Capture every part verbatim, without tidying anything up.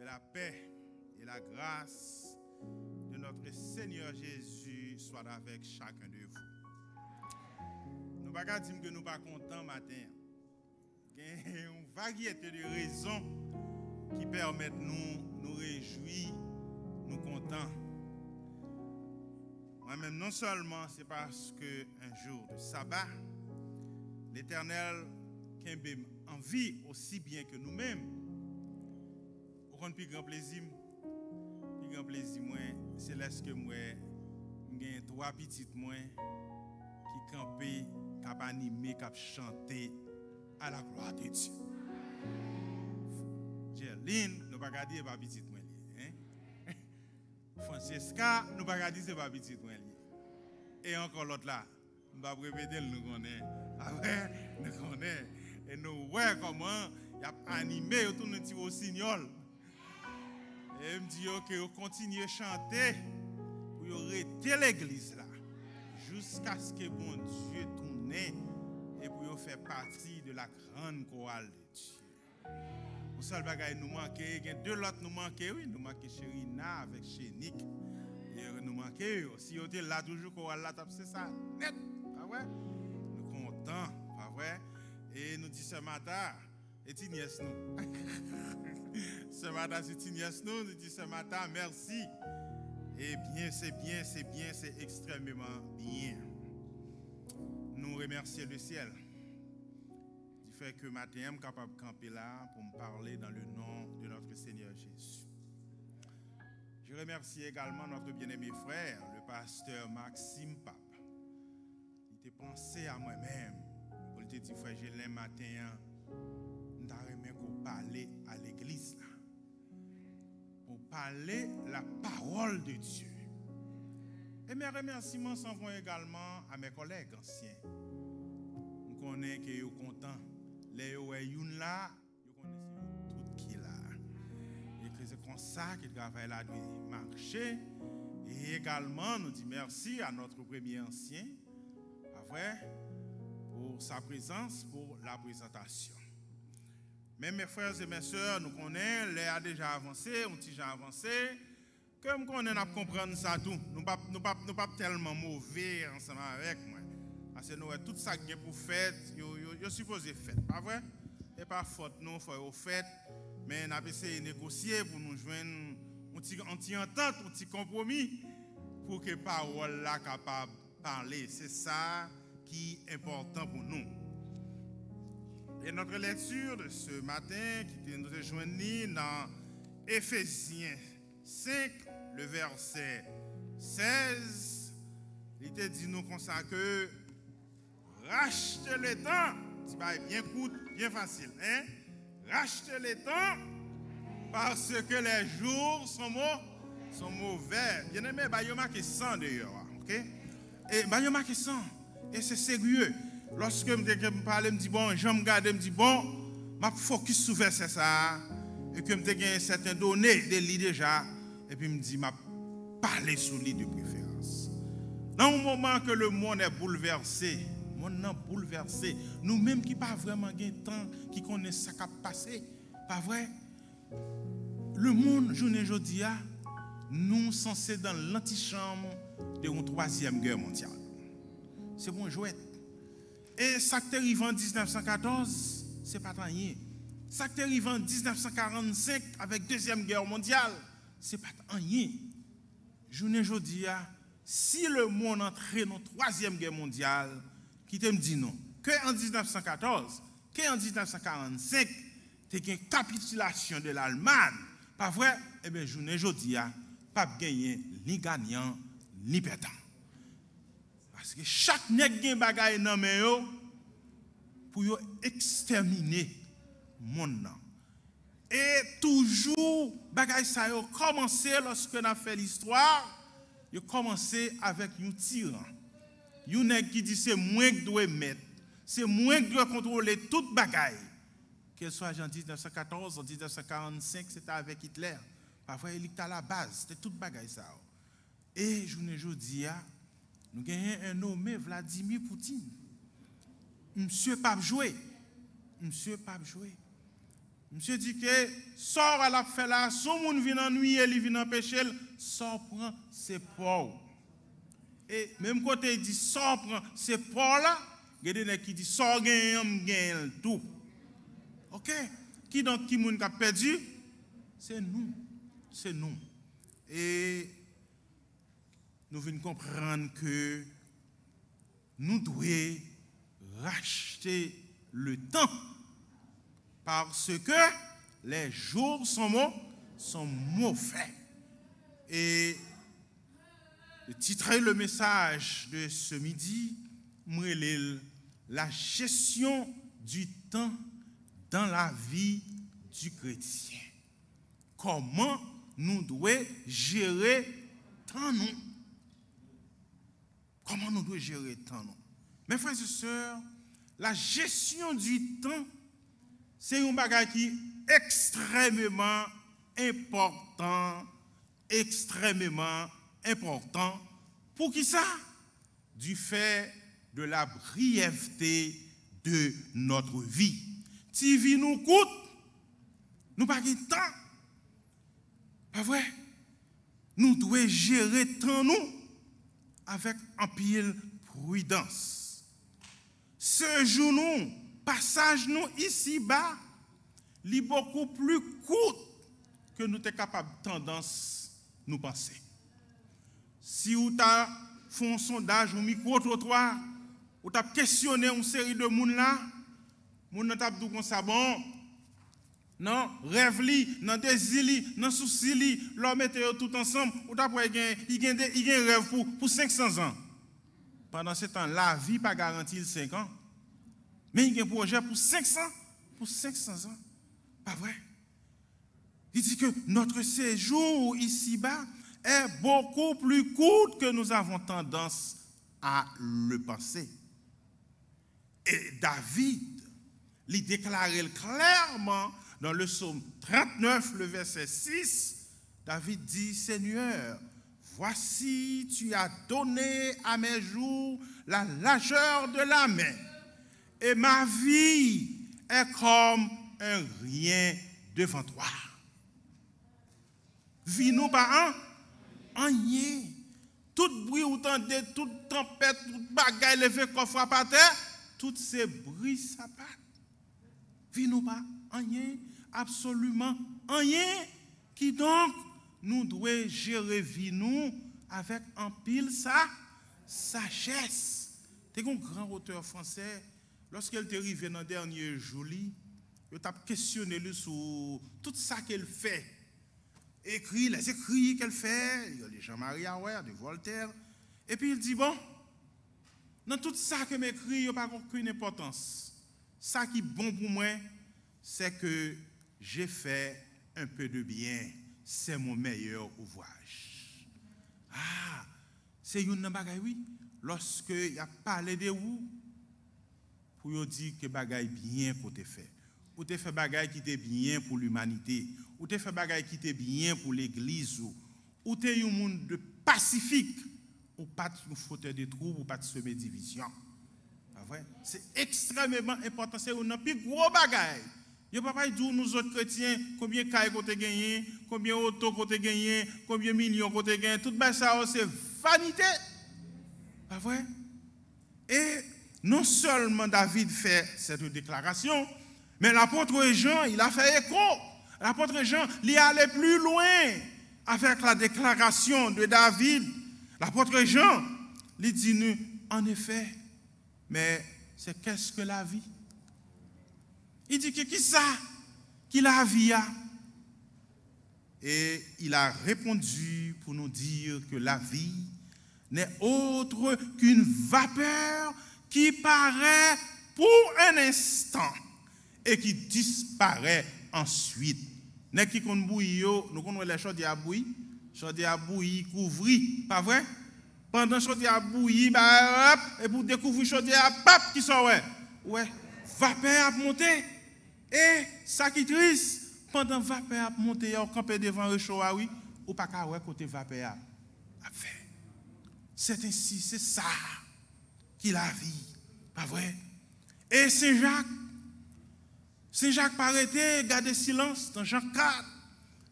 La paix et la grâce de notre Seigneur Jésus soit avec chacun de vous. Nou pa ka di m ke nou pa kontan maten an. Gen yon varyete de rezon ki pèmèt nou nou rejwi, nou kontan. Mwen menm, non sèlman se paske un jour de sabbat, Letènèl kenbe m an vi osi byen ke nou menm. Ou konn pi gran plezi m? Pi gran plezi mwen, se lèske m wè m gen twa pitit mwen ki kanpe, k ap anime, k ap chante à la gloire de Dieu. Jerline, nou pa ka di e pa pitit mwen li ye, hein? Francesca, nou pa ka di se pa pitit mwen li ye. E ankò lòt la, m p ap repete l, nou konnen. Apre, nou konnen. E nou wè kòman y ap anime, yo tounen ti wosinyòl. E m di yo ke yo kontinye chante pou yo rete legliz la, jiskaske Bondye tounen e pou yo fè pati de la grande chorale de Dieu. Yon sèl bagay nou manke, gen de lòt nou manke, wi, nou manke Cherina avèk Chenik. E nou manke yo. Si yo te la toujou, koral la t ap se sa nèt, pa vre? Nou kontan, pa vre? E nou di sè Mata, e ti nyès nou. Sè Mata se ti nyès nou, nou di sè Mata, mèsi. E byen, se byen, se byen, se ekstrèmeman byen. Nou remèsye le syèl. Di fè ke maten an, m kapab kanpe la pou m pale dans le nom de notre Seigneur Jésus. Je remercie également notre bien-aimé frère, le pasteur Maxime Pape. Li te panse a mwen menm, pou l te di, frè Jelin, maten an, m ta renmen ke w pale a legliz la. Pou pale la parole de Dieu. Et mes remerciements s'en vont également à mes collègues anciens. M konnen ke yo kontan. Lè yo wè youn la, yo konnen se yo tout ki la. E ke se konsa ke travay la dwe mache. E egalman, nou di mèsi a notre premier ancien, pa vre, pour sa présence, pour la présentation. Men, mes frères et mes sœurs, nou konnen lè a deja avanse, yon ti jan avanse, ke m konnen n ap konprann sa tou. Nou p ap, nou p ap, nou p ap tèlman move ansanm avèk mwen. Paske nou wè tout sa k gen pou fèt, yo, yo, yo sipoze fèt, pa vre? E pa fòt nou, fò yo fèt, men n ap eseye negosye pou nou jwenn yon ti, yon ti antant, yon ti konpwomi, pou ke pawòl la kapab pale. Se sa ki enpòtan pou nou. Et notre lecture de ce matin, ki te, nou te jwenn li nan Efezyen senk, le vèsè sèz, li te di nou konsa ke rachte le tan, ti bagay byen kout, byen fasil, hein? Rachte le tan, parce que les jours sont mau-, sont mauvais. Byeneme, ba yo make san deyò a, oke? E ba yo make san. E se serye. Lòske m te gen pale, m di, bon, jan m gade, m di, bon, m ap fokis sou vèsè sa a, e ke m te gen sèten done de li deja, epi m di, m ap pale sou li de preferans. Nan yon moman ke le monde est bouleversé, monn nan boulvèse, nou menm ki pa vrèman gen tan, ki konnen sa k ap pase, pa vre? Lemonn, jounen jodi a, nou sanse dan lantichanm de yon twazyèm gè mondyal. Se pa yon jwèt. E sa k te rive an diznèf san katòz, se pa t anyen. Sa k te rive an diznèf san karannsenk avèk dezyèm gè mondyal, se pa t anyen. Jounen jodi a, si lemonn antre nan twazyèm gè mondyal, kite m di nou, ke an diznèf san katòz, ke an diznèf san karannsenk, te gen kapitilasyon de Lalmay, pa vre? Ebyen, jounen jodi a, p ap genyen ni ganyan, ni pèdan. Paske chak nèg gen bagay nan men yo pou yo ekstèmine monn nan. E toujou, bagay sa yo kòmanse, lòske n ap fè listwa, yo kòmanse avèk yon tiran. Yon nèg ki di se mwen k dwe mèt, se mwen k dwe kontwole tout bagay. Kèlswa jan diznèf san katòz, an diznèf san karannsenk, se te avèk Itlè. Pa vre, e li k te alabaz de tout bagay sa yo. E jounen jodi a, nou genyen un nommé Vladimir Poutine. Misye p ap jwe. Misye p ap jwe. Misye di ke sa w al ap fè la, si yon moun vin annuiye li, vin anpeche l, sa w pran, se pa w. E menm kote li di sa w pran, se pa w la, gen de nèg ki di sa w genyen an, m genyen l tou. Oke? Kidonk, ki moun k ap pèdi? Se nou. Se nou. E nou vin konprann ke nou dwe rachte le tan, parce que les jours sont mau, sont mauvais. Et le titre, le message de ce midi, m rele l la gestion du temps dans la vie du chrétien. Kòman nou dwe jere tan nou? Kòman nou dwe jere tan nou? Mes frères et sœurs, la gestion du temps, se yon bagay ki ekstrèmeman enpòtan, ekstrèmeman enpòtan. Poukisa? Du fait de la brièveté de notre vie. Ti vi nou kout, nou pa gen tan. Pa vre? Nou dwe jere tan nou avèk anpil pridans. Sejou nou, pasaj nou isiba, li bokou pli kout ke nou te kapab tandans nou panse. Si w ta fè yon sondaj, yon mikwo twotwa, ou t ap kesyone yon seri de moun la, moun nan t ap di w konsa, bon, nan rèv li, nan dezi li, nan sousi li, lè w mete yo tout ansanm, ou t ap wè li gen, li gen, de, li gen rèv pou, pou senk san zan. Pandansetan, lavi pa garanti l senk an. Men li gen pwojè pou senk san, pou senk san zan. Pa vre? Il dit que notre séjour ici-bas est beaucoup plus court que nous avons tendance à le penser. E David, li deklare l klèman dans le psaume trente-neuf, le verset six, David di, Seigneur, voici, tu as donné à mes jours la largeur de la main, et ma vie est comme un rien devant toi. Vi nou pa an, anyen. Tout bri ou tande, tout tanpèt, tout bagay, leve kò, frape atè, tout se bri sapat. Vi nou pa anyen, absoliman anyen. Kidonk, nou dwe jere vi nou avèk anpil sa, sajès. Te gen yon gran otè fransè, lòske l te rive nan dènye jou li, yo t ap kesyone li sou tout sa ke l fè. Écrit, les écrits qu'elle fait, il y a les Jean-Marie Awer, de Voltaire. Epi l di, bon, nan tout sa ke m ekri, yo pa gen okenn enpòtans. Sa ki bon pou mwen, c'est que j'ai fait un peu de bien, c'est mon meilleur ouvrage. Ah, se youn nan bagay, wi. Lòske y ap pale de ou, pou yo di ke bagay byen ke w te fè. Ou te fè bagay ki te byen pou limanite. Ou te fè bagay ki te byen pou legliz ou. Ou te yon moun de pasifik. Ou pa t yon fotè de twoub, ou pa t seme divizyon. Pa vre? Se ekstrèmeman enpòtan, se youn nan pi gwo bagay. Yo pa pral di w nou zòt kretyen, konbyen kay ke w te genyen, konbyen oto ke w te genyen, konbyen milyon ke w te genyen. Tout bagay sa yo se vanite. Pa vre? Et non seulement David fait cette déclaration, mais l'apôtre Jean, il a fait écho. L'apôtre Jean, il est allé plus loin avec la déclaration de David. L'apôtre Jean, il dit nous, en effet, mais c'est qu'est-ce que la vie? Il dit que qui ça qui la vie a? Et il a répondu pour nous dire que la vie n'est autre qu'une vapeur qui paraît pour un instant et qui disparaît ensuite. Nèg ki konn bouyi yo, nou konn wè lè chodyè ap bouyi, chodyè ap bouyi, kouvri, pa vre? Pandan chodyè ap bouyi, ba, ap, epi w dekouvri chodyè a p ap, kisa w wè? Ou wè vapè ap monte. E sa ki tris, pandan vapè ap monte a, w kanpe devan recho a, wi, ou pa ka wè kote vapè a ap fè. C'est ainsi, se sa ki lavi, pa vre? E Sen Jak, Sen Jak pa rete gade silans nan Jan kat,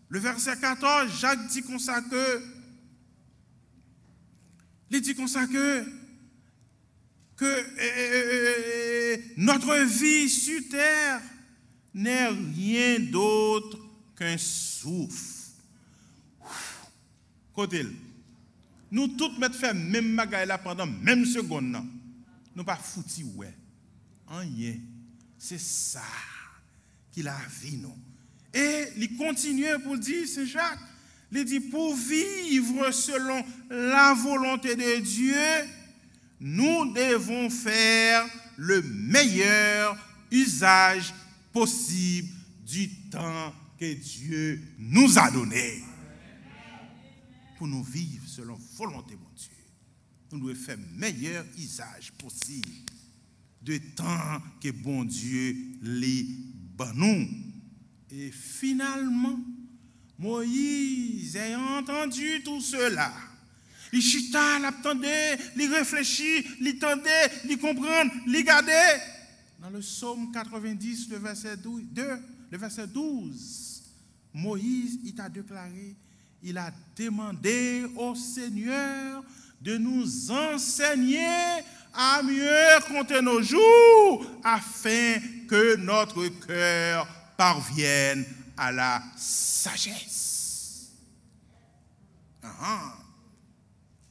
le vèsè katòz, Jak di konsa ke, li di konsa ke, que eh, eh, eh, eh, eh, notre vie sur terre n'est rien d'autre qu'un souffle. Kote l? Nou tout mèt fè menm bagay la pandan menm segonn nan. Nou pa fouti wè anyen. Se sa ki lavi nou. E li kontinye pou l di, Sen Jak, li di, pour vivre selon la volonté de Dieu, nous devons faire le meilleur usage possible du temps que Dieu nous a donné. Pou nou viv selon volonte Bondye, nou dwe fè meyè izaj posib de tan ke Bondye li ban nou. E finalman, Moyiz, ayant antandi tou sela, li chita, l ap tande, li reflechi, li tande, li konprann, li gade. Dans le psaume quatre-vingt-dix, le verset dou-, deux, le verset douze, Moïse, il a déclaré, il a demandé au Seigneur de nous enseigner à mieux compter nos jours afin que notre cœur parvienne à la sagesse. Ah, ah.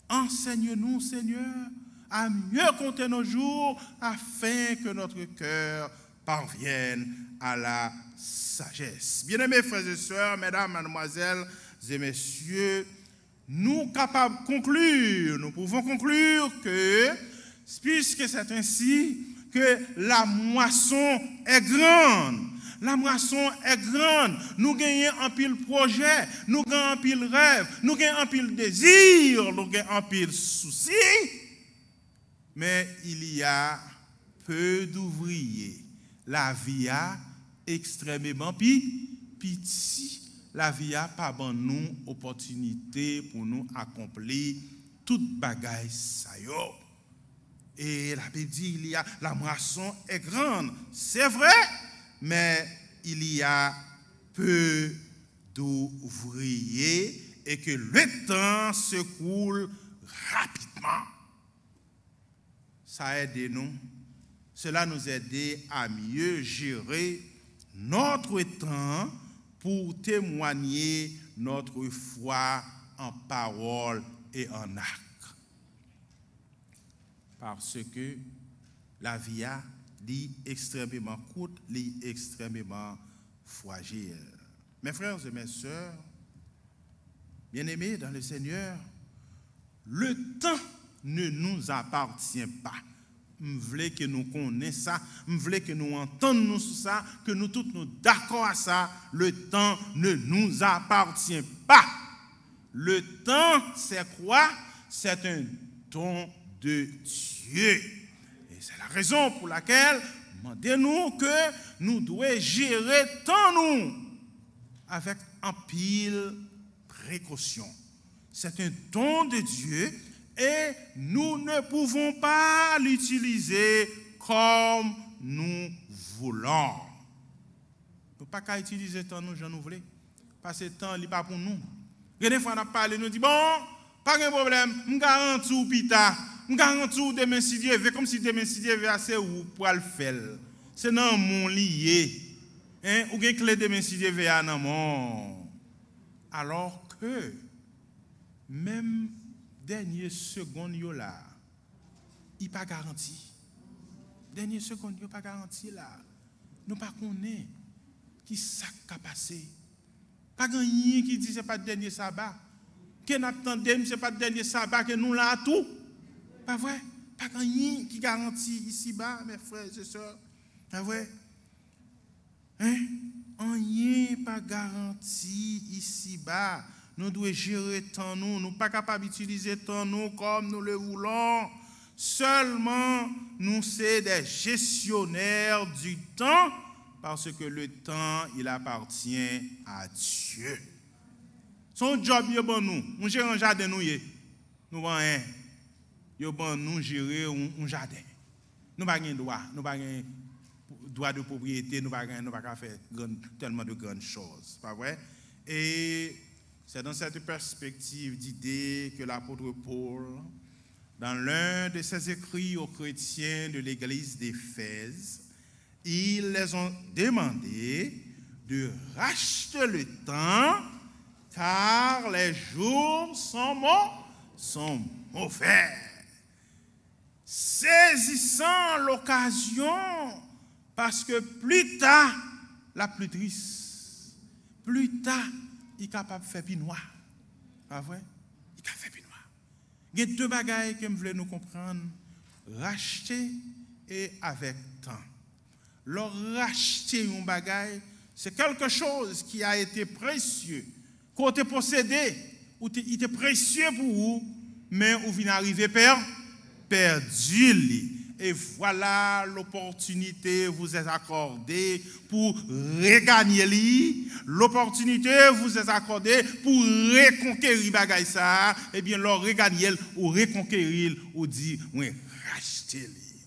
Enseigne-nous, Seigneur, à mieux compter nos jours afin que notre cœur parvienne à la sagesse. Bien-aimés frères et sœurs, mesdames, mademoiselles et messieurs, nous capables conclure, nous pouvons conclure que, puisque c'est ainsi, que la moisson est grande. La moisson est grande. Nou genyen anpil pwojè, nou gen anpil rèv, nou gen anpil dezi, nou gen anpil sousi. Men, il y a peu d'ouvriers. Lavi a ekstrèmeman pi, piti. Lavi a pa ban nou opòtinite pou nou akonpli tout bagay sa yo. Et la Bible dit, il y a, la moisson est grande, c'est vrai, mais il y a peu d'ouvriers et que le temps s'écoule rapidement. Ça aide nous, cela nous aide à mieux gérer notre temps pour témoigner notre foi en parole et en acte. Parce que lavi a, li ekstrèmeman kout, li ekstrèmeman frajil. Mes frères et mes sœurs, bien-aimés dans le Seigneur, le temps ne nous appartient pas. M vle ke nou konnen sa, m vle ke nou antann nou sou sa, ke nou tout nou dakò a sa, le temps ne nous appartient pas. Le temps, c'est quoi? C'est un don de Dieu. Et c'est la raison pour laquelle mande nou ke nou dwe jere tan nou avèk anpil précaution. C'est un don de Dieu et nous ne pouvons pas l'utiliser comme nous voulons. Nou pa ka itilize tan nou jan nou vle. Paske tan, li pa pou nou. Gen de fwa n ap pale, nou di, bon, pa gen pwoblèm, m garanti w pita, m garanti w demen si Dye ve, kòmsi demen si Dye ve a se ou k pral fè l. Se nan men w li ye. Hein? Ou gen kle demen si Dye ve a nan men w. Alò ke, menm dènye segonn yo la, li pa garanti. Dènye segonn yo pa garanti la. Nou pa konnen ki sa k ka pase. Pa gen anyen ki di se pa dènye saba. Ke n ap tande m, se pa dènye saba ke nou la tou. Pa vre? Pa gen anyen ki garanti isiba, mes frères et sœurs. Pa vre? Hein? Anyen pa garanti isiba. Nou dwe jere tan nou. Nou pa kapab itilize tan nou comme nous le voulons. Seulement, nous c'est des gestionnaires du temps, parce que le temps, il appartient à Dieu. Se yon djòb yo ban nou, yon jeran jaden nou ye. Nou pa anyen. Yo ban nou jere yon, yon jaden. Nou pa gen dwa, nou pa gen dwa de pwopriyete, nou pa gen, nou pa ka fè gran, tèlman de grann choz, pa vre? Et c'est dans cette perspective d'idées que l'apôtre Paul, dans l'un de ses écrits aux chrétiens de l'église d'Éphèse, ils les ont demandé de racheter le temps, car les jours sont mau, sont mauvais. Sezi lokazyon, paske pli ta, l ap pli tris. Pli ta, li kapab fè pi nwa. Pa vre? Li ka fè pi nwa. Gen de bagay ke m vle nou konprann, rachte e avèk tan. Lè w rachte yon bagay, c'est quelque chose qui a été précieux, ke w te posede, ou te, li te presye pou ou, men ou vin arive pè, pèdi li. Et voilà, l'opportunité vous est accordée pour regagner li. L'opportunité vous est accordée pour rekonkeri bagay sa a. Ebyen, lè w reganye l, ou rekonkeri l, ou di, mwen rachte li.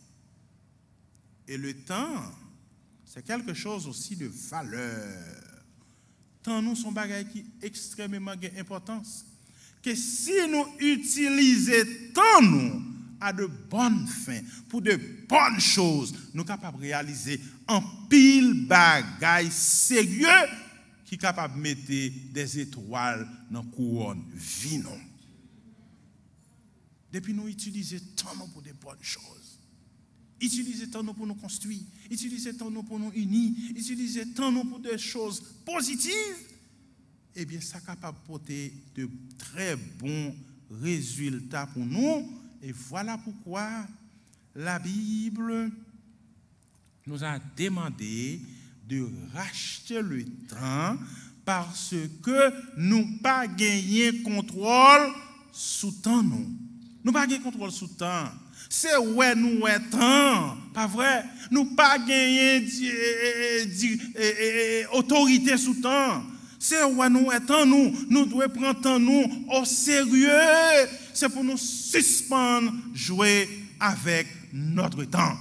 Et le temps, c'est quelque chose aussi de valeur. Tan nou se yon bagay ki ekstrèmeman gen enpòtans. Ke si nou itilize tan nou à de bonnes fins, pour de bonnes choses, nou kapab reyalize anpil bagay serye ki kapab mete de zetwal nan kouwòn vi nou. Depi nou itilize tan nou pour de bonnes choses, itilize tan nou pou nou konstwi, itilize tan nou pou nou ini, itilize tan nou pou de choz pozitiv, ebyen, sa kapab pote de trè bon rezilta pou nou. Et voilà pourquoi la Bible nous a demandé de racheter le temps, paske nou pa genyen kontwòl sou tan nou. Nou pa gen kontwòl sou tan. Se wè nou wè tan, pa vre? Nou pa genyen di, e, e, e, di, e, e, e, otorite sou tan. Se wè nou wè tan nou. Nou dwe pran tan nou o serye. Se pou nou sispann jwe avec notre temps.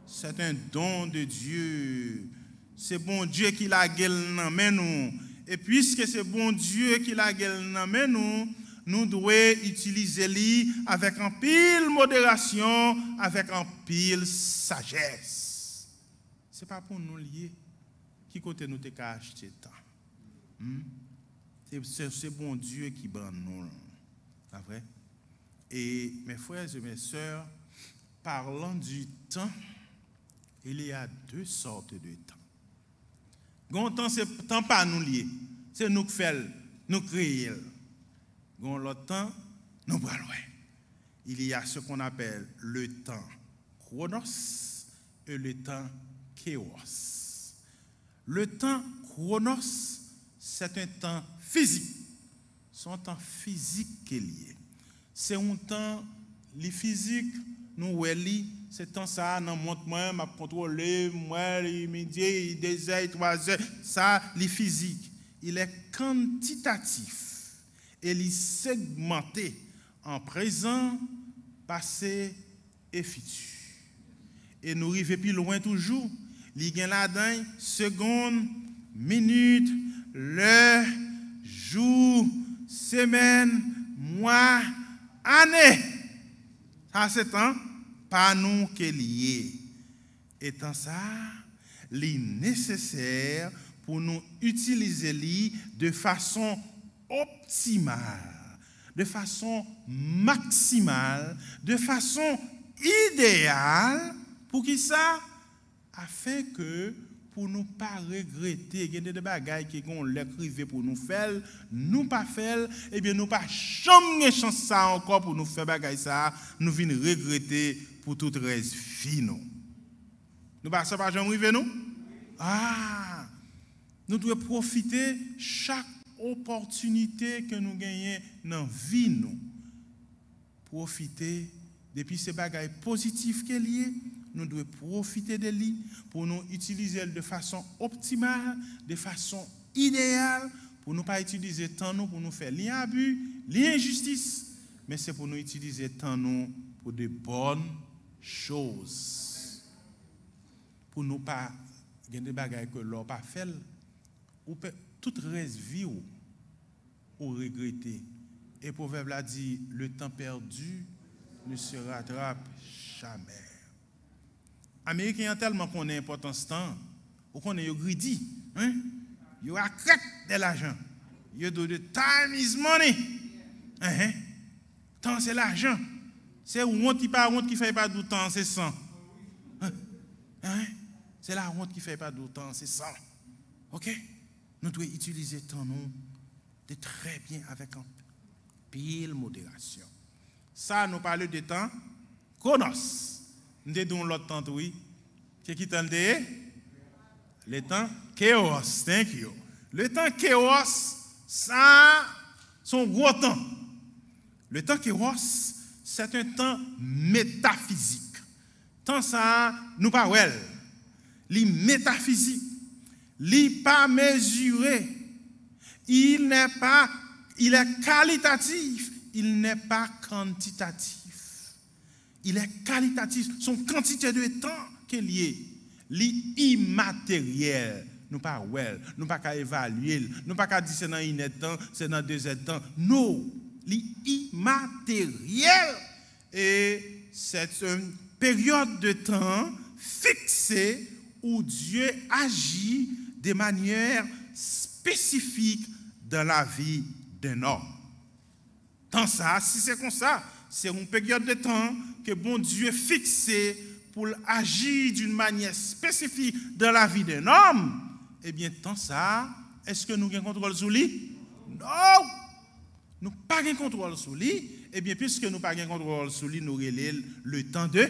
C'est un don de Dieu. Se Bondye ki lage l nan men nou. E piske se Bondye ki lage l nan men nou, nou dwe itilize li avèk anpil moderasyon, avèk anpil sajès. Se pa pou nou l ye. Ki kote nou te ka achte tan? Hmm? Se, se, se Bondye ki ban nou l. Pa vre? Et mes frères et mes sœurs, parlant du temps, il y a deux sortes de temps. Gon tan se tan pa nou l ye. Se nou k fè l, nou kreye l. Gon lòt tan, nou pral wè. Il y a ce qu'on appelle le temps chronos et le temps kairos. Le temps chronos, c'est un temps physique. Se yon tan fizik ke l ye. Se yon tan, li fizik, nou wè li, se tan sa a nan mont mwen, m ap kontwole, m wè li midi, li dezè, li twazè, sa, li fizik. Il est quantitatif et li segmante en présent, passé, e fiti. E nou rive pi lwen toujou, li gen ladan l segonn, minit, lè, jou, semèn, mwa, ane. Sa se tan pa nou ke l ye. E tan sa a, li nesesè pou nou itilize li de fason optimal, de fason maksimal, de fason ideyal. Poukisa? Afenke pou nou pa regrete. Gen de bagay ke gen yon lè k rive pou nou fè l, nou pa fè l, ebyen nou pa janm gen chans sa a ankò pou nou fè bagay sa a, nou vin regrete pou tout rès vi nou. Nou pa, sa pa janm rive nou? Ah! Nou dwe pwofite chak opòtinite ke nou genyen nan vi nou. Pwofite, depi se bagay pozitif ke l ye, nou dwe pwofite de li pou nou itilize l de fason optimal, de fason ideyal, pou nou pa itilize tan nou pou nou fè ni abi, ni enjistis, men se pou nou itilize tan nou pou de bonnes choses. Pou nou pa gen de bagay ke lè w pa fè l, ou pè, tout rès vi w, ou regrete. E pwovèb la di, le temps perdu ne se rattrape jamais. Ameriken an tèlman konnen enpòtans tan, ou konnen yo gridi, hein? Yo akrèk dè lajan. Yo do de time is money. Enhen. Tan se lajan. Se wont, li pa wont ki fè li pa di w tan se san. Hein? Se lawont ki fè li pa di w tan se san. Oke? Nou dwe itilize tan nou de trè byen avèk anpil moderasyon. Sa, nou pale de tan, chronos. M te di yon lòt tan tou, wi. Se ki tan l te ye? Le tan kairos. Thank you. Le tan kairos, sa, se yon gwo tan. Le tan kairos, c'est un temps métaphysique. Tan sa a, nou pa wè l. Li metafizik. Li pa mezire. Il n'est pas, il est qualitatif, il n'est pas quantitatif. Il est qualitatif. Se yon kantite de tan ke l ye. Li imateryèl. Nou pa wè l. Nou pa ka evalye l. Nou pa ka di se nan inèdtan, se nan dezèdtan. No. Li imateryèl. Et c'est une période de temps fixée où Dieu agit de manière spécifique dans la vie d'un homme. Tan sa a, si se konsa, se yon peryòd de tan ke Bondye fikse pou l aji d'une manière spécifique dans la vie d'un homme, ebyen, tan sa a, èske nou gen kontwòl sou li? No! Nou pa gen kontwòl sou li. Ebyen, piske nou pa gen kontwòl sou li, nou rele l le temps de,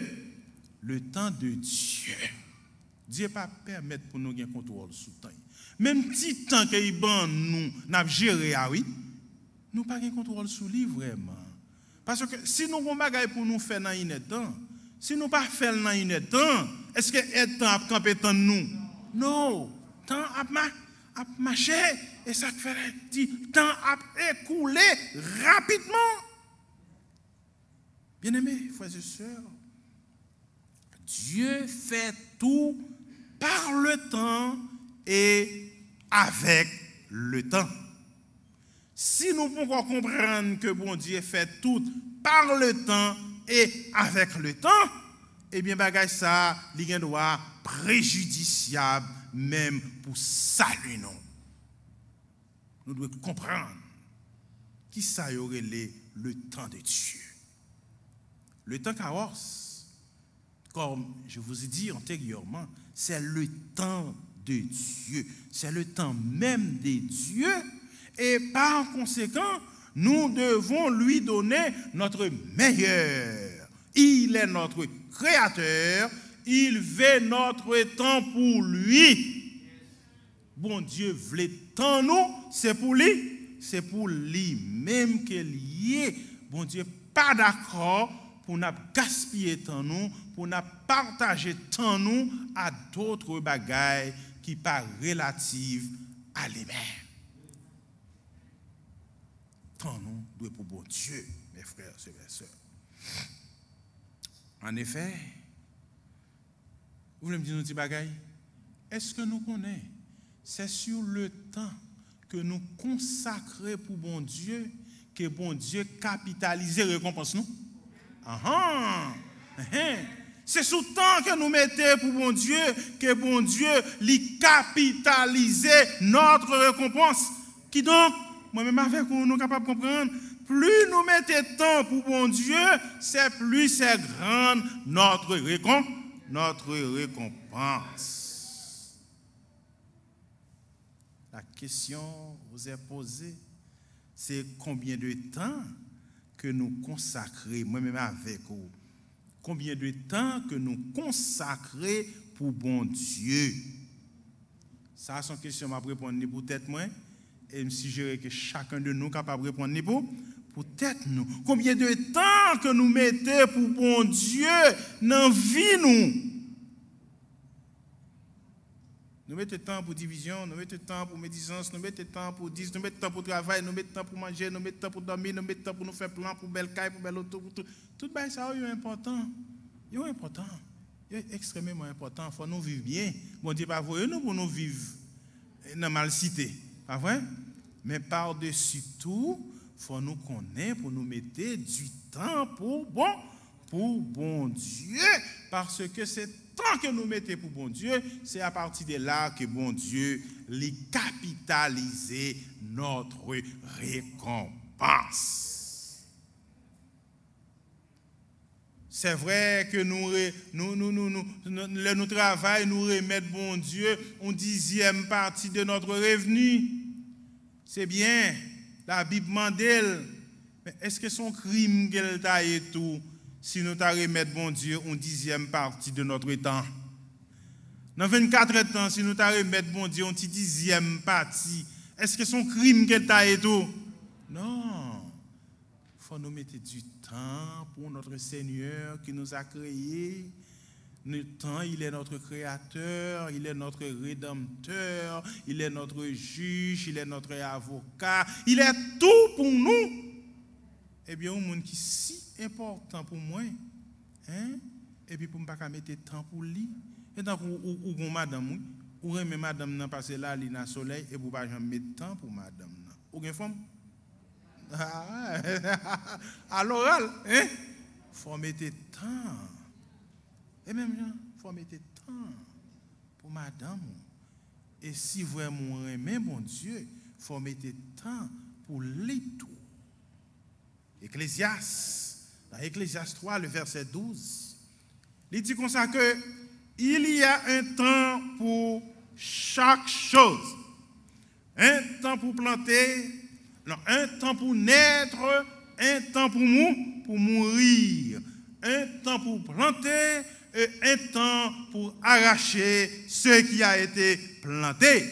le temps de Dieu. Dye pa pèmèt pou nou gen kontwòl sou tan. Menm ti tan ke li ban nou, n ap jere a, wi. Nou pa gen kontwòl sou li vrèman. Paske si nou gon bagay pou nou fè nan inèdtan, si nou pa fè l nan inèdtan, èske èdtan ap kanpe tann nou? No. Tan ap ma-, ap mache, e sa k fè di tan ap ekoule rapidman. Bien-aimés, frères et sœurs, Dieu fait tout par le temps et avec le temps. Si nou poko konprann ke Bondye fè tout par le temps et avec le temps, ebyen, bagay sa a, li gen dwa prejidisyab menm pou sali nou. Nou dwe konprann kisa yo rele le temps de Dieu. Le temps kairos, comme je vous ai dit antérieurement, c'est le temps de Dieu. C'est le temps même de Dieu. Et par conséquent, nous devons lui donner notre meilleur. Il est notre créateur. Il veut notre temps pour lui. Bondye vle tan nou, se pou li, se pou li menm ke l ye. Bondye pa dakò pou n ap gaspiye tan nou, pou n ap pataje tan nou a dotre bagay ki pa relatif a li menm. Tan nou dwe pou Bondye, mes frères et mes sœurs. En effet, ou vle m di nou ti bagay? Èske nou konnen se sur le temps ke nou konsakre pou Bondye ke Bondye kapitalize rekonpans nou? Ahan! Enhen! Se sou tan ke nou mete pou Bondye ke Bondye li kapitalize notre récompense. Kidonk, mwen menm avèk ou, nou kapab konprann, pli nou mete tan pou Bondye, c'est plus c'est grande notre récom-, notre récompense. La question vous est posée, c'est combien de temps que nous consacrons, mwen menm avèk ou, combien de temps que nous consacrons pour Bondye? Sa a se yon kesyon m ap reponn li pou tèt mwen, e m sijere ke chacun de nous kapab reponn li pou, pou tèt nou. Combien de temps que nous mete pou Bondye nan vi nou? Nou mete tan pou divizyon, nou mete tan pou medizans, nou mete tan pou dis, nou mete tan pou travay, nou mete tan pou manje, nou mete tan pou dòmi, nou mete tan pou nou fè plan, pou bèl kay, pou bèl oto, pou tout. Tout bagay sa yo, yo enpòtan. Yo enpòtan. Se ekstrèmeman enpòtan, fò nou viv byen. Bondye pa voye nou pou nou viv nan malsite, pa vre? Men padesi tou, fò nou konnen pou nou mete du tan pou bon, pou Bondye, paske se tan ke nou mete pou Bondye, se apati de la ke Bondye li kapitalize notre récompense. Se vre ke nou, re, nou, nou, nou, nou, nou, lè nou travay, nou remèt Bondye yon dizyèm pati de notre revenu. Se byen, Labib mande l, men èske se yon krim ke l ta ye tou si nou ta remèt Bondye yon dizyèm pati de notre tan? Nan vennkat èdtan, si nou ta remèt Bondye yon ti dizyèm pati, èske se yon krim ke l ta ye tou? Non. Fò nou mete du tan pou notre Seigneur qui nous a créés. Le temps, il est notre créateur, il est notre rédempteur, il est notre juge, il est notre avocat, il est tout pour nous. Ebyen, yon moun ki si enpòtan pou mwen, en, epi pou m pa ka mete tan pou li. E tankou ou, ou gon madanm, wi. Ou renmen madanm nan pase lalin a solèy, epi ou pa janm met tan pou madanm nan. Ou gen fanm? A loral, en? Fò w mete tan. E menm jan, fò w mete tan pou madanm ou. E si vrèman w renmen Bondye, fò w mete tan pou li tou. Eklezyas, nan Eklezyas twa, le vèsè douz, li di konsa ke il y a un temps pour chaque chose. Un temps pour planter, non, un temps pour naître, un temps pour mou, pour mourir. Un temps pour planter et un temps pour arracher ce qui a été planté.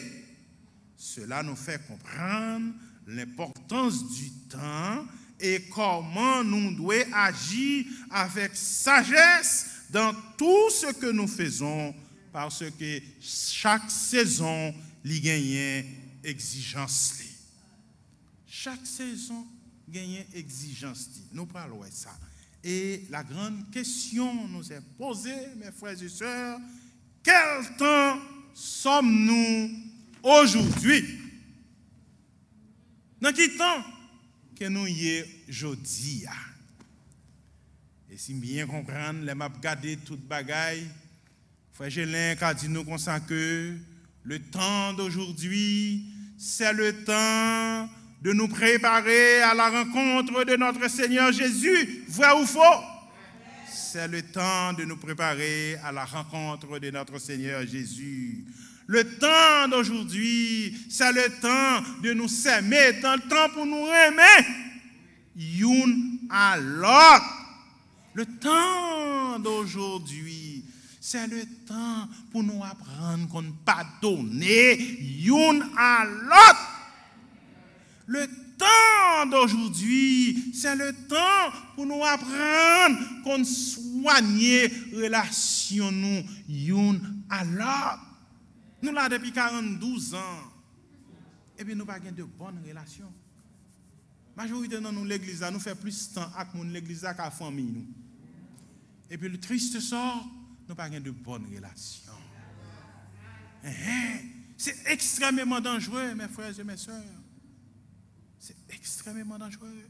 Cela nous fait comprendre l'importance du temps et comment nous devons agir avec sagesse dans tout ce que nous faisons, parce que chaque saison li genyen egzijans li. Chak sezon genyen egzijans li. Nou pral wè sa. Et la grande question nous est posée, mes frères et sœurs, quel temps sommes-nous aujourd'hui? Nan ki tan ke nou ye jodi a? E si m byen konprann, lè m ap gade tout bagay, Frè Gelin ka di nou konsa ke le temps d'aujourd'hui, c'est le temps de nous préparer à la rencontre de notre Seigneur Jésus. Vrai ou faux? C'est le temps de nous préparer à la rencontre de notre Seigneur Jésus. Le temps d'aujourd'hui, c'est le temps de nous s'aimer, tan, tan pou nou renmen youn a lòt. Le temps d'aujourd'hui, c'est le temps pou nou aprann konn padone youn a lòt. Le temps d'aujourd'hui, c'est le temps pou nou aprann konn swanye relasyon nou youn a lòt. Nou la depi karanndouz an, epi nou pa gen de bòn relasyon. Majorite nan nou legliz la, nou fè plis tan ak moun legliz la k ak fanmi nou. Epi le triste sort, nou pa gen de bòn relasyon. Enhen. Se ekstrèmeman danjere, mes frères et mes sœurs. Se ekstrèmeman danjere.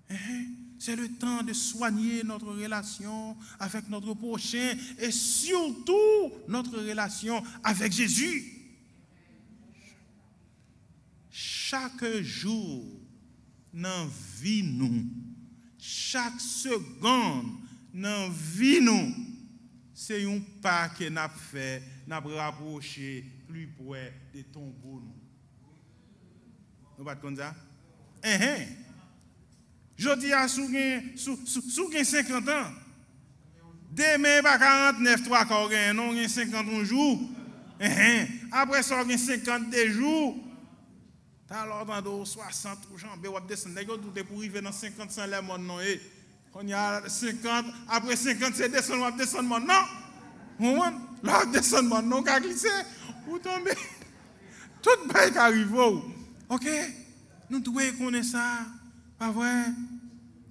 Enhen. C'est le temps de soigner notre relation avec notre prochain et surtout notre relation avec Jésus. Chak jou nan vi nou, chak segonn nan vi nou, se yon pa ke n ap fè, n ap rapwoche pli pre de tonbo nou. Nou pa t konn sa? Enhen. Jodi a, si w gen, si w, si w, si w gen senkant an, demen pa karantnèf twa ka w genyen, non, w gen senkant yon jou. Enhen. Apre sa, w gen senkant de jou. Talè w tande w swasant, ou janbe, w ap desann. Nèg yo di w depi w rive nan senkant, se anlè mòn non ye. Kounye a, senkant, apre senkant, se desann w ap desann mòn non. Ou konprann? Lè w ap desann mòn non, ou ka glise, ou tonbe. Tout bagay ka rive w. Oke? Nou dwe konnen sa, pa vre?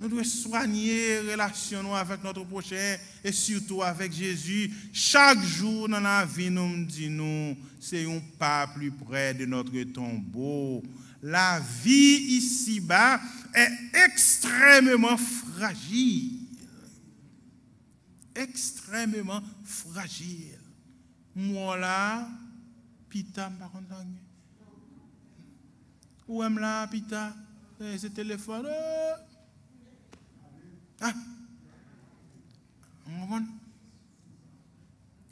Nou dwe swanye relasyon nou avèk notre prochain e sitou avèk Jezi. Chak jou nan lavi nou, m di nou, c'est un pas plus près de notre tombeau. La vie ici-bas est extrêmement fragile. Extrêmement fragile. M wè w la, pita, m pa konn sa gen. Ou wè m la, pita, eh, se telefòn. Eh. Ah. Ou konprann?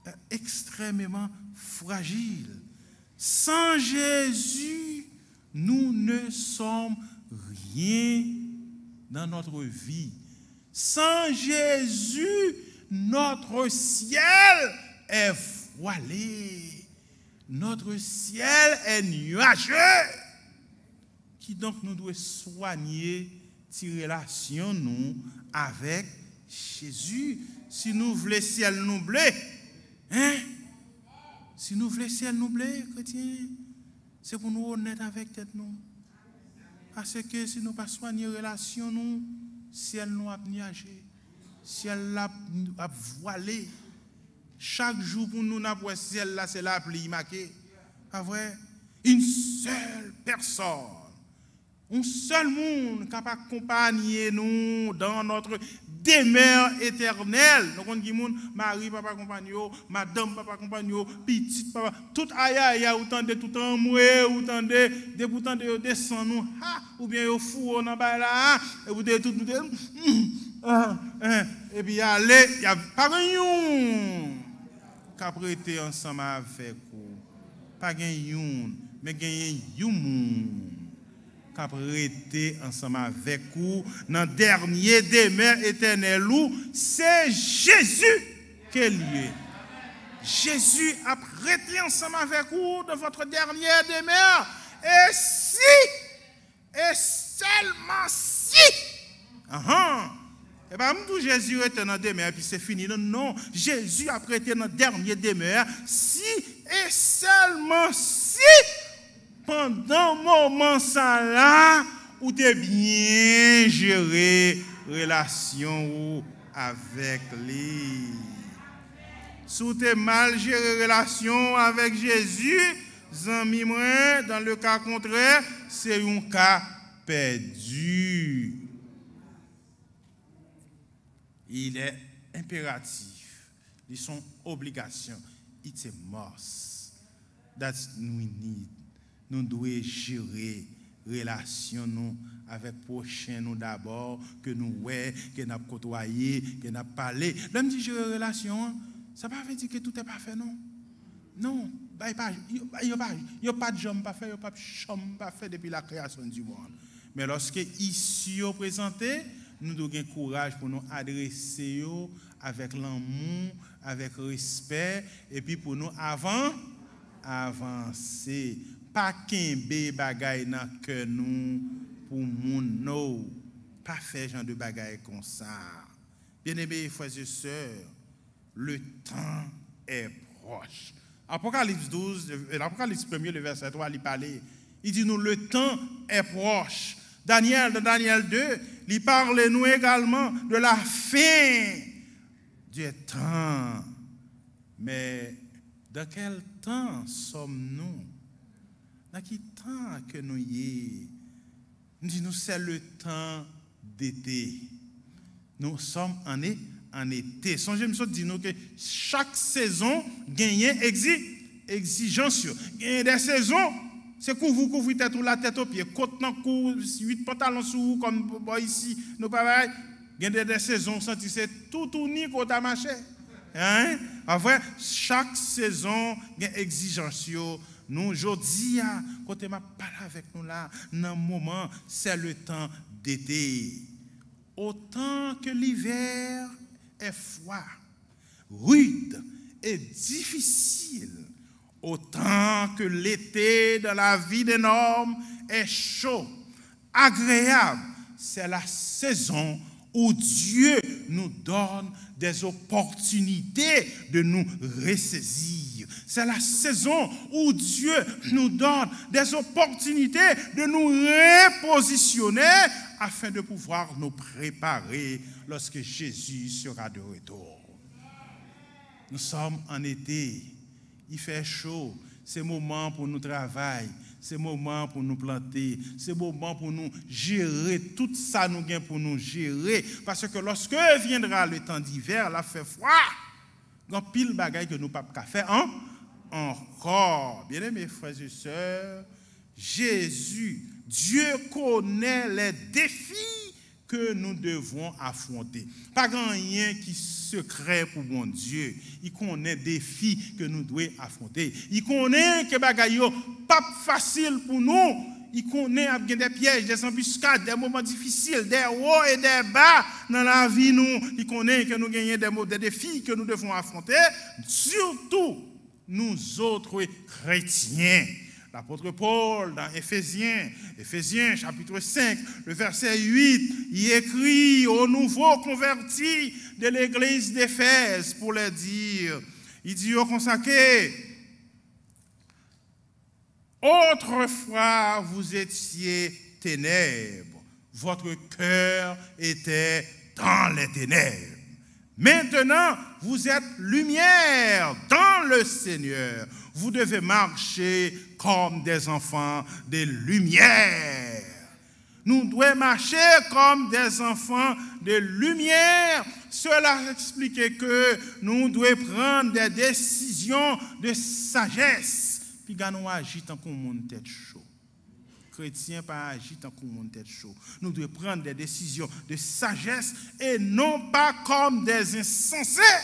Eh, extrêmement fragile. Sans Jésus, nous ne sommes rien dans notre vie. Sans Jésus, notre ciel est voilé. Notre ciel est nuageux. Kidonk, nou dwe swanye ti relasyon nou avèk Jezi. Si nou vle syèl nou ble, en? Si nou vle syèl nou ble, kretyen, se pou nou onèt avèk tèt nou. Paske si nou pa swanye relasyon nou, syèl nou ap nyaje. Syèl la ap, ap vwale. Chak jou pou nou, n ap wè syèl la, se lapli make. Pa vre? Une seule personne. Yon sèl moun k ap akonpanye nou dans notre demeure éternelle. Nou konn ki moun, mari p ap akonpanye w, madanm p ap akonpanye w, pitit p ap, tout ayaya ou tande, tout anmwe ou tande, depi ou tande yo desann ou, ha, oubyen yo foure w nan bay la, epi ou te tout, ou te, ah, eh, epi ale, y ap, pa gen youn k ap rete ansanm avèk ou. Pa gen youn, men genyen yon moun k ap rete ansanm avèk ou nan dènye demè etènèl ou, se Jezi ke l ye. Jezi ap rete ansanm avèk ou dans votre dernière demeure. E si E sèlman si. Ahan. E pa m di w Jezi rete nan demè epi se fini. Non, non. Jezi ap rete nan dènye demè si e sèlman si pandan moman sa la, ou te byen jere relasyon ou avèk li. Si w te mal jere relasyon w avèk Jezi, zanmi mwen, dans le cas contraire, se yon ka pèdi. Il est impératif. Li se yon obligasyon. It's a must. That's we need. Nou dwe jere relasyon nou avèk pwochen nou dabò, ke nou wè, ke n ap kotwaye, ke n ap pale. Lè m di jere relasyon an, sa pa vle di ke tout est parfait, non. Non, bay pa, yo, yo pa, yo pa t janm pafè, yo p ap janm pafè depi la création du monde. Men lòske isi yo prezante, nou dwe gen kouraj pou nou adrese yo avèk lanmou, avèk respè, epi pou nou avan, avanse. Pa kenbe bagay nan kè nou pou moun, no. Pa fè jan de bagay konsa. Bien-aimés frères et sœurs, le temps est proche. Apocalypse douze, euh, Apocalypse premier, le verset trois, li pale, li di nou, le temps est proche. Daniel, dans Daniel deux, li pale nou également de la fin du temps. Mais dans quel temps sommes-nous? Nan ki tan ke nou ye? M di nou, c'est le temps d'été. Nous sommes en, é- en été. Sonje, m sot di nou ke chak sezon genyen egzi, egzijans yo. Genyen de sezon, se kouvri w kouvri tèt ou la tèt o pye. Kot nan kou, uit pantalon sou ou, kòm bò isi, nou pa bay. Gen de, de sezon, w santi se toutouni ke w ta mache. Hein? Pa vre? Chak sezon gen egzijans yo. Nou, jodi a, kote m ap pale avèk nou la, nan moman, c'est le temps d'été. Autant que l'hiver est froid, rude et difficile, autant que l'été dans la vie d'un homme est chaud, agréable, c'est la saison où Dieu nous donne des opportunités de nous ressaisir. C'est la saison où Dieu nous donne des opportunités de nous repositionner afin de pouvoir nous préparer lorsque Jésus sera de retour. Nous sommes en été. Il fait chaud. Se moman pou nou travay. Se moman pou nou plante. Se moman pou nou jere tout sa nou gen pou nou jere. Paske lorsque viendra le temps d'hiver, la fè fwa. Gen anpil bagay ke nou p ap ka fè an, ankò. Bien-aimés frères et sœurs, Jésus, Dieu connaît les défis que nous devons affronter. Pa gen anyen ki sekrè pou Bondye. Li konnen defi ke nou dwe afwonte. Li konnen ke bagay yo p ap fasil pou nou. Li konnen ap gen des pièges, des embuscades, des moments difficiles, des hauts et des bas nan lavi nou. Li konnen ke nou genyen des mo-, des défis que nous devons affronter, surtout nous autres chrétiens. L'apôtre Paul, dans Éphésiens, Éphésiens chapitre cinq, le verset huit, il écrit aux nouveaux convertis de l'église d'Éphèse pour leur dire, il dit au consacré, autrefois vous étiez ténèbres, votre cœur était dans les ténèbres. Maintenant, vous êtes lumière dans le Seigneur. Vous devez marcher comme des enfants de lumière. Nou dwe mache kòm des enfants de lumière. Cela explique que nou dwe pran des décisions de sagesse. Piga nou aji tankou moun tèt cho. Kretyen pa aji tankou moun tèt cho. Nou dwe pran des décisions de sagesse et non pas comme des insensés.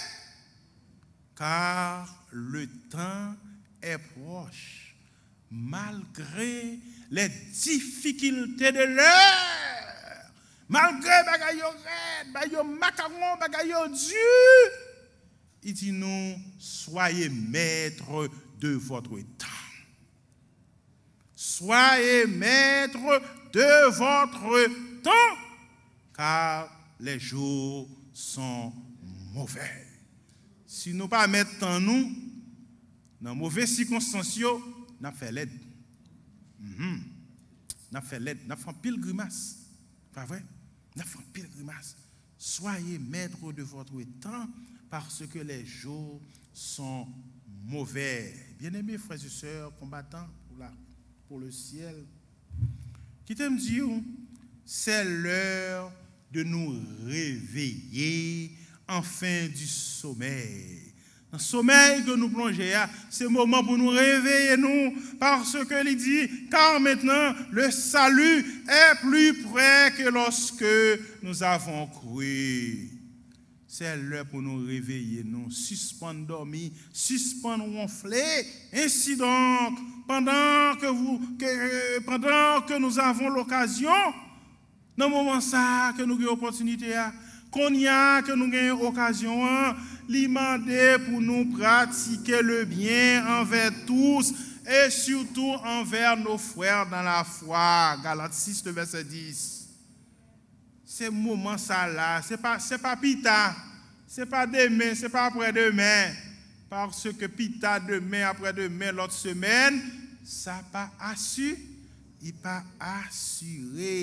Car le temps est proche. Malgré les difficultés de l'heure, malgré bagay yo rèd, bagay yo makawon, bagay yo di, li di nou, soyez maître de votre temps. Soyez maître de votre temps, car les jours sont mauvais. Si nou pa mèt tan nou, nan move sikonstans yo, n ap fè lèd. Mhm. N ap fè lèd, n ap fè anpil grimas. Pa vre? N ap fè anpil grimas. Soyez maître de votre temps, parce que les jours sont mauvais. Bien-aimés frères et sœurs, combattants pour la, pour le ciel, kite m di w, c'est l'heure de nous réveiller enfin du sommeil. Nan somèy ke nou plonje a, se moman pou nou reveye nou, paske li di, car maintenant le salut est plus près que lorsque nous avons cru. Se lè pou nou reveye nou, sispann dòmi, sispann wonfle. Ainsi donc, pendant que vous, que, pendant que nous avons l'occasion, nan moman sa a ke nou gen opòtinite a, kounye a ke nou gen okazyon an, li mande pou nou pratike le bien envers tous et surtout envers nos frères dans la foi. Galat sis, le verset dix. Se moman sa la, se pa, se pa pita, se pa demen, se pa aprè demen. Paske pita, demen, aprè demen, lòt semèn, sa pa asi-, li pa asire.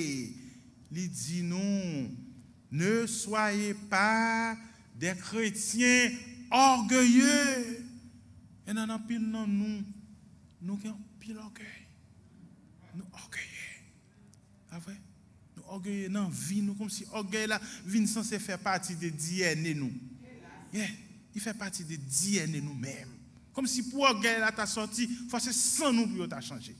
Li di nou, ne soyez pas des chrétiens orgueilleux. E nan anpil nan nou, nou gen anpil ògèy. Nou ògeye. Pa vre? Nou ògeye nan vi nou, kòmsi ògèy la vin sanse fè pati de D N A nou. Yeah, li fè pati de D N A nou menm. Kòmsi pou ògèy la ta sòti, fò se san nou pou yo ta chanje.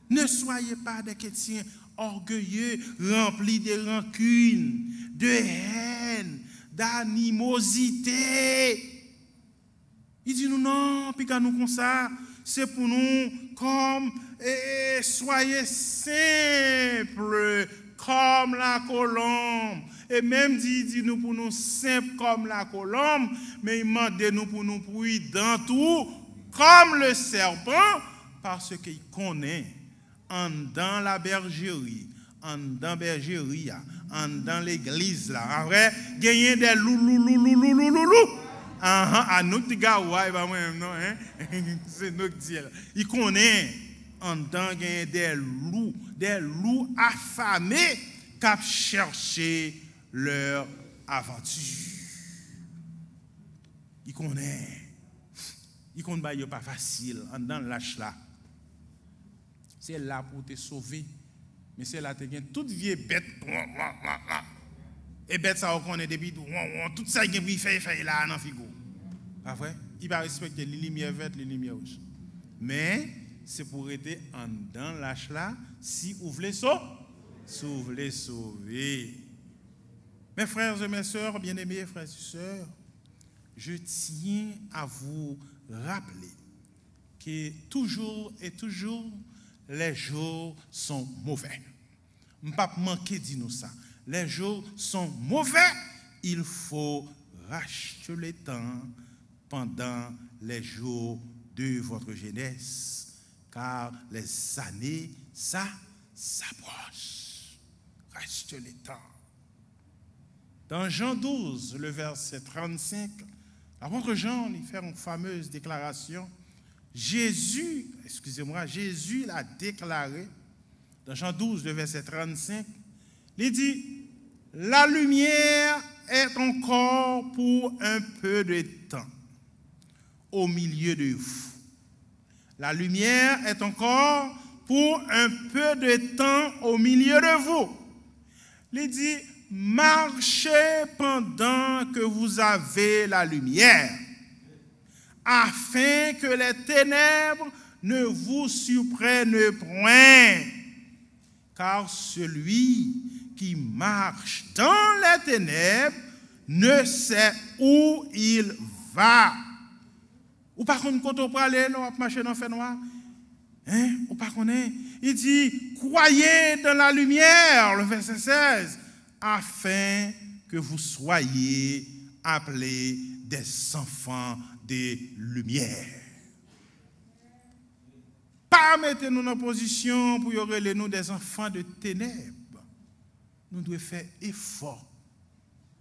Ne soyez pas des chrétiens orgueilleux, remplis de rancune, de haine, d'animosité. Li di nou non, piga nou konsa, se pou nou kòm, e, e, soyez simple comme la colombe. E menm di, di nou pou nou senp kòm la kolonb, men li mande nou pou nou pridan tou, comme le serpent, paske li konnen anndan la berjeri, anndan bèjeri a, anndan legliz la, pa vre, genyen de loulou, loulou, loulou, loulou. Ahan, a nou k di gawo a, e pa mwen menm non, hein? Se nou k di l. Li konnen anndan genyen de lou, de lou afame k ap chèche leur avanti. Li konnen. Li konn bagay yo pa fasil anndan lach la. Se la pou w te sove. Men se la te gen tout vye bèt. E bèt sa ou konnen depi won, won, tout sa gen pou fè, fè la nan figi w. Pa vre? Li pa respekte li limyè vèt, li limyè wouj. Men, se pou rete anndan lach la si ou vle so, si ou vle sove. Mes frères et mes sœurs, bien-aimés frères et sœurs, je tiens à vous rappeler que toujours et toujours, les jours sont mauvais. M p ap manke di nou sa. Les jours sont mauvais, il faut racheter le temps pendant les jours de votre jeunesse, car les années, ça s'approche. Racheter le temps. Dans Jean douze, le verset trente-cinq, l'apôtre Jean, il fait une fameuse déclaration. Jésus, excusez-moi, Jésus l'a déclaré, dans Jean douze, le verset trente-cinq, il dit, la lumière est encore pour un peu de temps au milieu de vous. La lumière est encore pour un peu de temps au milieu de vous. Li di, marchez pendant que vous avez la lumière, afin que les ténèbres ne vous surprennent point. Car celui qui marche dans les ténèbres ne sait où il va. Ou pa konn kote w prale lè w ap mache nan fènwa? Hein? Ou pa konnen? Il dit, croyez dans la lumière, le verset seize, afin que vous soyez appelés des enfants de lumière. Pa mete nou nan pozisyon pou yo rele nou des enfants de ténèbres. Nou dwe fè efò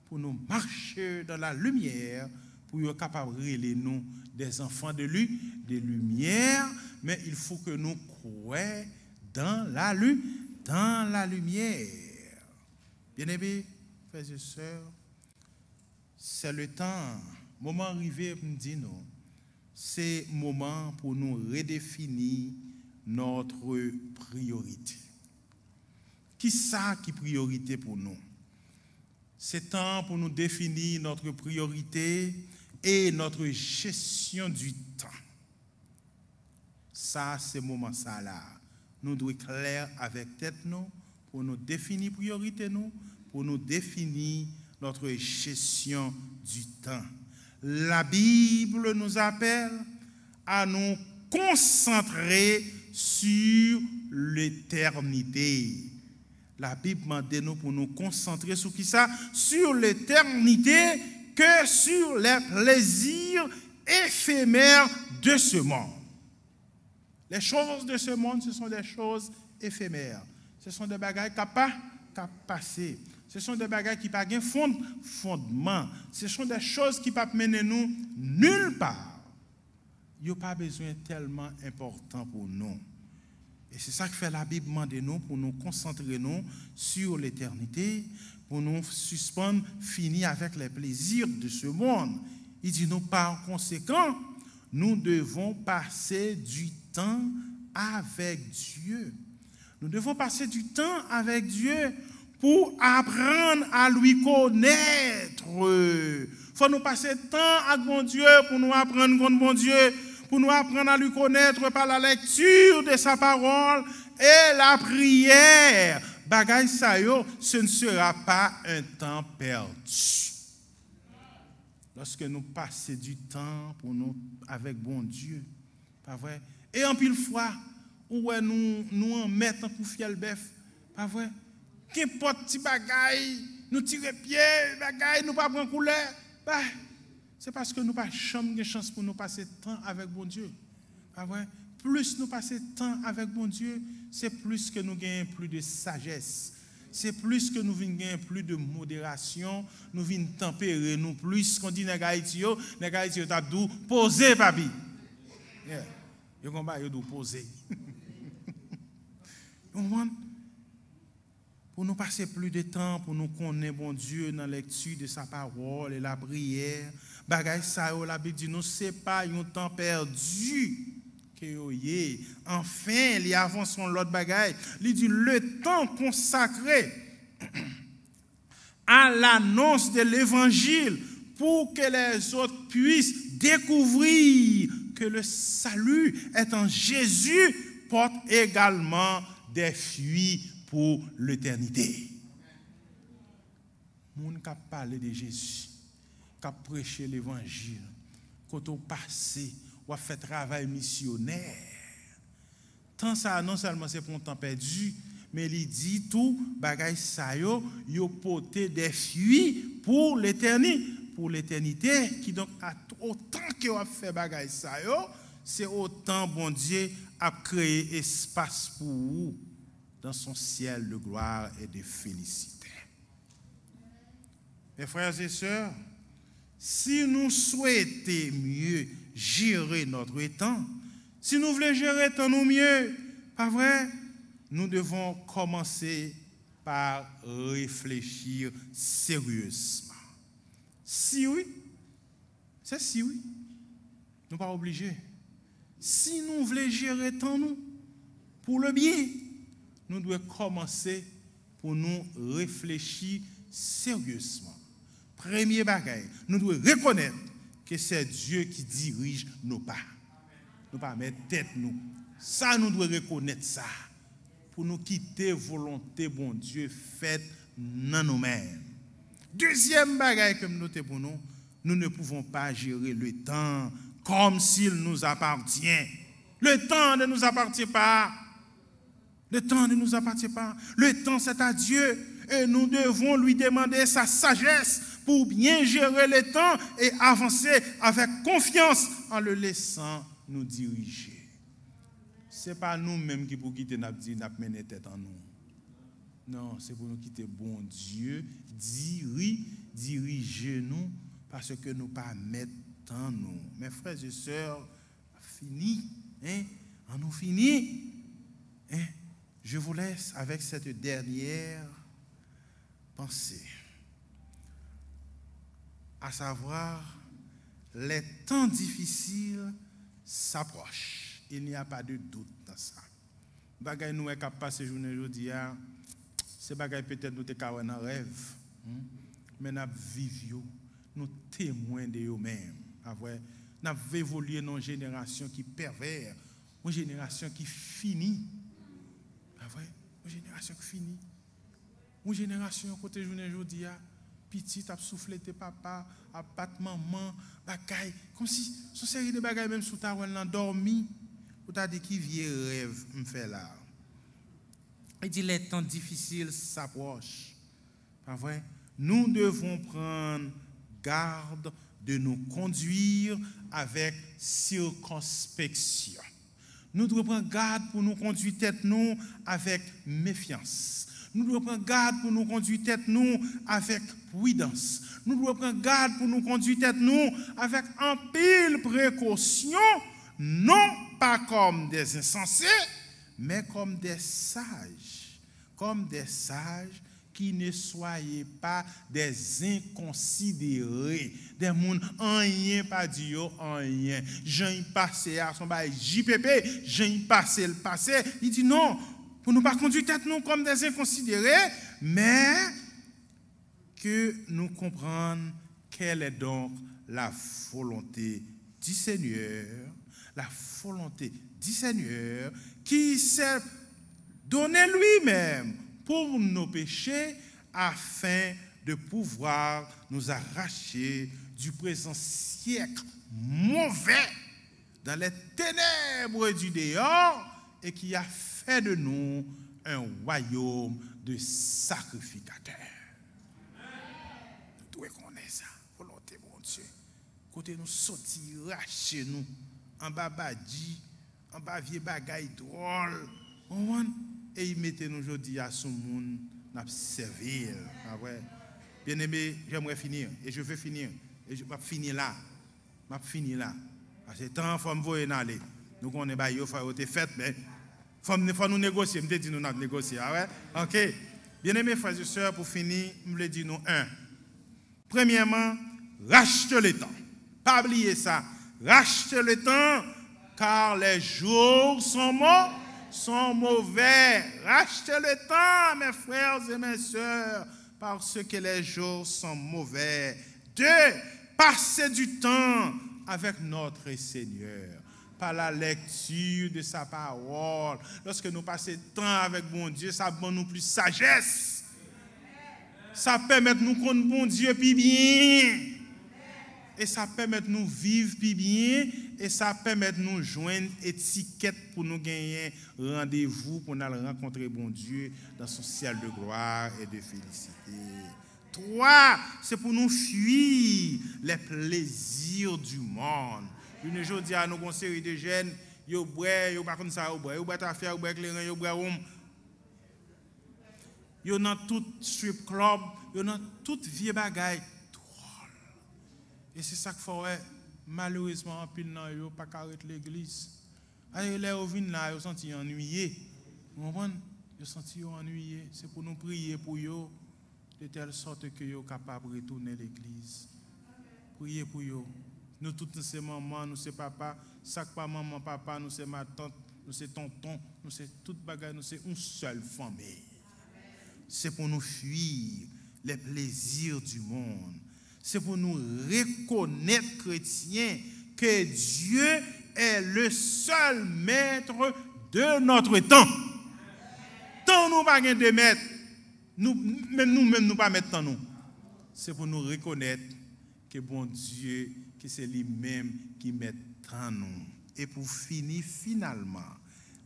pou nou mache dans la lumière, pou yo kapab rele nou des enfants de lu, de lumière, men il faut que nou kwè dans la lu, dans la lumière. Bien-aimés frères et sœurs, c'est le temps, moman rive pou m di nou, se moman pou nou redefini notre priorité. Kisa ki priyorite pou nou? Se tan pou nou defini notre priorité et notre gestion du temps. Sa se moman sa la. Nou dwe klè avèk tèt nou pou nou defini priyorite nou, pou nou defini notre gestion du temps. La Bible nous appelle à nous concentrer sur l'éternité. Labib mande nou pou nou konsantre sou kisa? Sur l'éternité, que sur les plaisirs éphémères de ce monde. Les choses de ce monde, ce sont des choses éphémères. Ce sont des bagay k ap pa, k ap pase. Ce sont des bagay ki pa gen fond, fondman. Ce sont des choses ki p ap mennen nou nulle part. Yo pa bezwen tèlman enpòtan pou nou. E se sa k fè Labib mande nou pou nou konsantre nou sur l'éternité, pou nou sispann fini avec les plaisirs de ce monde. Li di nou, par conséquent, nous devons passer du temps avec Dieu. Nous devons passer du temps avec Dieu pour apprendre à lui connaître. Fò nou pase tan ak Bondye pou nou aprann konn Bondye, pou nou aprann à lui connaître par la lecture de sa parole et la prière. Bagay sa yo, ce ne sera pas un temps perdu. Lòske nou pase du temps pou nou avèk Bondye, pa vre? E anpil fwa, ou wè nou, nou anmè tankou fyèl bèf, pa vre? Kenpòt ti bagay, nou tire pye, bagay, nou pa pran koulè, ba, se paske nou pa janm gen chans pou nou pase tan avèk Bondye, pa vre? Plis nou pase tan avèk Bondye, se plis ke nou genyen plis de sajès. Se plis ke nou vin gen plis de moderasyon, nou vin tanpere nou plis. Kon di nèg Ayiti yo, nèg Ayiti yo t ap di w, poze, papi. Yeah. Yo konba, yo di w, poze. Ou konprann? Pou nou pase plis de tan, pou nou konnen Bondye nan lekti de sa pawòl e lapriyè, bagay sa yo, Labib di nou, se pa yon tan pèdi ke yo ye. Anfen, li avanse yon lòt bagay. Li di, le temps consacré à l'annonce de l'évangile pour que les autres puissent découvrir que le salut est en Jésus porte également des fruits pour l'éternité. Moun k ap pale de Jezi, k ap preche levanjil, kote w pase, w ap fè travay misyonè. Tan sa a non sèlman se pa yon tan pèdi, men li di tou bagay sa yo, yo pote de fwi pou letèni-, pou letènite. Kidonk, a, otan ke w ap fè bagay sa yo, se otan Bondye ap kreye espas pou ou dans son ciel de gloire et de félicité. Mes frères et sœurs, si nous souhaitons mieux gérer notre temps, si nou vle jere tan nou mye, pa vre, nous devons commencer par réfléchir sérieusement. Si wi, se si wi. Nou pa oblije. Si nou vle jere tan nou pour le bien, nou dwe kòmanse pou nou reflechi seryezman. Premye bagay, nou dwe rekonèt ke se Dye ki dirije nou pa. Nou pa mèt tèt nou. Sa nou dwe rekonèt sa. Pou nou kite volonte Bondye fèt nan nou menm. Dezyèm bagay ke m note pou nou, nous ne pouvons pas gérer le temps comme s'il nous appartient. Le temps ne nous appartient pas. Le temps ne nous appartient pas. Le temps, c'est à Dieu. Et nous devons lui demander sa sagesse pour bien gérer le temps et avancer avec confiance en le laissant nous diriger. Se pa nou menm ki pou kite n ap di n ap mennen tèt an nou. Non, se pou nou kite Bondye diri-, dirije nou, paske nou pa mèt tan nou. Mes frères et sœurs, fini, hein? An nou fini, hein? Je vous laisse avec cette dernière pensée, à savoir, les temps difficiles s'approchent. Il n'y a pas de doute dans ça. Bagay nou wè k ap pase jounen jodi a, se bagay petèt nou te ka wè nan rèv, hmm, men n ap viv yo, nou temwen de yo menm, pa vre? N ap evolye nan yon jenerasyon ki pèvè, yon jenerasyon ki fini, pa vre? Yon jenerasyon ki fini. Yon jenerasyon kote jounen jodi a, pitit ap souflete papa, ap bat manman, bagay, kòmsi se yon seri de bagay, menm si w ta wè l nan dòmi, ou ta di, ki vye rèv m fè la? Li di, les temps difficiles s'approchent. Pa vre? Nous devons prendre garde de nous conduire avec circonspection. Nou dwe pran gad pou nou kondui tèt nou avèk mefyans. Nou dwe pran gad pou nou kondui tèt nou avèk pridans. Nou dwe pran gad pou nou kondui tèt nou avèk anpil prekosyon, non pa kòm des insensés, men kòm des sages. Comme des sages qui ne soyez pas des inconsidérés. De moun anyen pa di yo anyen. Jan y pase a, se yon bagay J P P, jan y pase l pase. Li di non, pou nou pa kondui tèt nou kòm des inconsidérés, men ke nou konprann quelle est donc la volonté du Seigneur, la volonté du Seigneur qui s'est donné lui-même pour nos péchés afin de pouvoir nous arracher du présent siècle mauvais dans les ténèbres du dehors et qui a fait de nous un royaume de sacrificateurs. Nou dwe konnen sa, volonte Bondye. Kote nou soti, rache nou anba badji, anba vye bagay dwòl, konprann? E y mete nou jodi a sou moun n ap sèvi l. Apre, bien-aimé, j'aimerais finir, et je veux finir, et je, m ap fini la. M ap fini la. Paske tan an, fò m voye n ale. Nou konnen bagay yo, fò yo te fèt, men fò, m, fò nou negosye. M te di nou n ap negosye, a wè? Ok. Bien-aimés frères et sœurs, pou fini, m vle di nou, en, premyèman, rachte le tan. Pa bliye sa. Rachte le tan, car les jours sont mau-, sont mauvais. Rachte le tan, mes frères et mes sœurs, parce que les jours sont mauvais. Deux, passer du temps avec notre Seigneur par la lecture de sa parole. Lòske nou pase tan avèk Bondye, sa ban nou plis sajès. Sa pèmèt nou konn Bondye pi byen. E sa pèmèt nou viv pi byen. E sa pèmèt nou jwenn etikèt pou nou genyen randevou pou n al rankontre Bondye dans son ciel de gloire et de félicité. Twa, se pou nou fui les plaisirs du monde. Jounen jodi a, nou gon seri de jèn, yo bwè, yo pa konn sa yo bwè. Yo bwè tafya, yo bwè kleren, yo bwè wonm. Yo nan tout strip club, yo nan tout vye bagay dwòl. E se sa k fè w wè, malerezman, anpil nan yo pa ka ret legliz. Aye, lè yo vin la, yo santi yo annuiye. Ou konprann? Yo santi yo annuiye. Se pou nou priye pou yo, de telle sorte que yo kapab retounen legliz. Priye pou yo. Nou tout, nou se manman, nou se papa. Sa k pa manman, papa, nou se matant, nou se tonton, nou se tout bagay, nou se yon sèl fanmi. Se pou nou fui les plaisirs du monde. Se pou nou rekonèt, kretyen, que Dieu est le seul maître de notre temps. Tan nou pa gen de mèt. Nou, menm nou menm, nou pa mèt tan nou. Se pou nou rekonèt ke Bondye, ke se li menm ki mèt tan nou. E pou fini, finalman,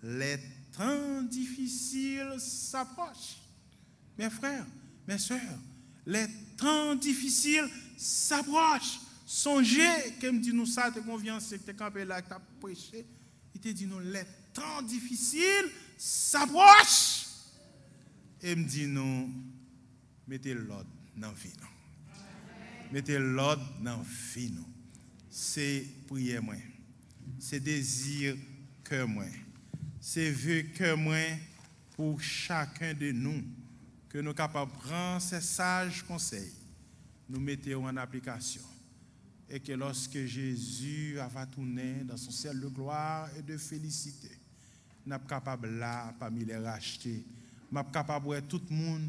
les temps difficiles s'approchent. Mes frères, mes sœurs, les temps difficiles s'approchent. Sonje ke m di nou sa, te gon vye ansyen ki te kanpe la, ki t ap preche. Li te di nou, les temps difficiles s'approchent. E m di nou, mete lòd nan vi nou. Mete lòd nan vi nou. Se priyè mwen. Se dezi kè mwen. Se ve kè mwen pou chacun de nous, ke nou kapab pran ces sages conseils, nou mete yo an aplikasyon, e ke lorsque Jésus va tourner dans son ciel de gloire et de félicité, n ap kapab la pami les rachetés. M ap kapab wè tout moun.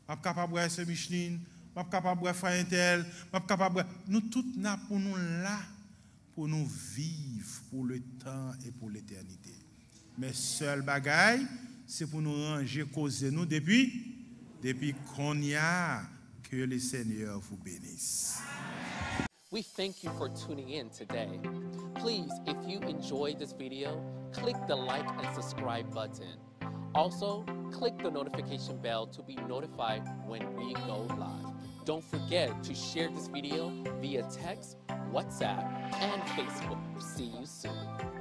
M ap kapab wè sè Micheline. M ap kapab wè frè entèl. M ap kapab wè, nou tout n ap pou nou la, pou nou viv pour le temps et pour l'éternité. Men sèl bagay, se pou nou ranje koze nou depi, depi kounye a. Que le Seigneur vous bénisse. We thank you for tuning in today. Please, if you enjoyed this video, click the like and subscribe button. Also, click the notification bell to be notified when we go live. Don't forget to share this video via text, WhatsApp, and Facebook. See you soon.